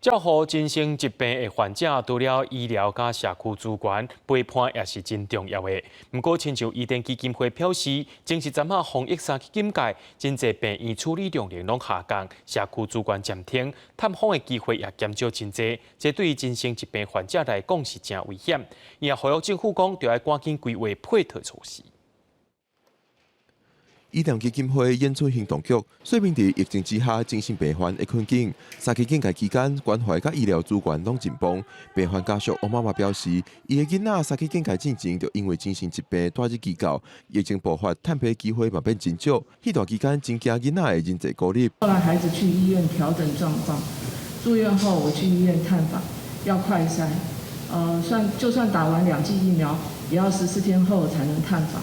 照護精神疾病的患者，除了醫療佮社區資源陪伴也是真重要的。毋過，親像伊甸基金會表示，前一陣仔防疫三級警戒，真濟病院處理量能攏下降，社區資源暫停，探訪的機會也減少真濟，這對精神疾病患者來講是誠危險。伊也呼籲政府講，著愛趕緊規劃配套措施。伊甸基金會演出行動局說明，佇疫情之下，精神病患的困境。三級警戒期間，關懷佮醫療資源攏緊繃。病患家屬王媽媽表示，伊的囡仔三級警戒進前就因為精神疾病蹛入機構，疫情爆發，探病機會嘛變真少。彼段期間真驚囡仔的人際孤立。後來孩子去醫院調整狀況，住院後我去醫院探訪，要快篩，算就算打完兩劑疫苗，也要14天後才能探訪。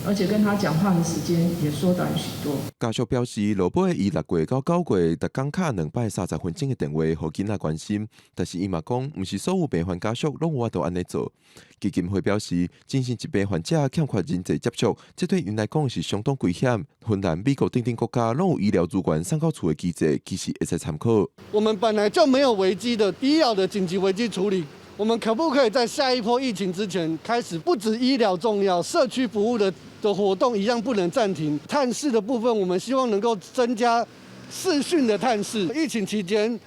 而且跟他講話的時間也縮短許多。家屬表示，落尾伊6月到9月，逐工敲2擺30分鐘的電話，予囡仔關心。但是伊嘛講，毋是所有病患家屬攏有法度按呢做。基金會表示，精神疾病患者欠缺人際接觸，這對𪜶來講是相當危險。芬蘭、美國等等國家攏有醫療資源送到厝的機制，其實會使參考。我們本來就沒有危機的醫療的緊急危機處理。我們可不可以在下一波疫情之前開始？不止醫療重要，社區服務的活動一樣不能暫停。探視的部分，我們希望能夠增加視訊的探視。疫情期間，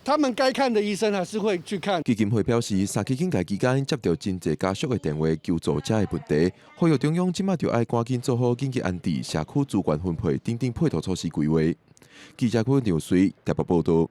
他們該看的醫生還是會去看。基金會表示，三級警戒期間接到真濟家屬的電話求助這个問題，呼籲中央這馬就愛趕緊做好緊急安置、社區資源分配等等配套措施規劃。記者郭劉水台北報道。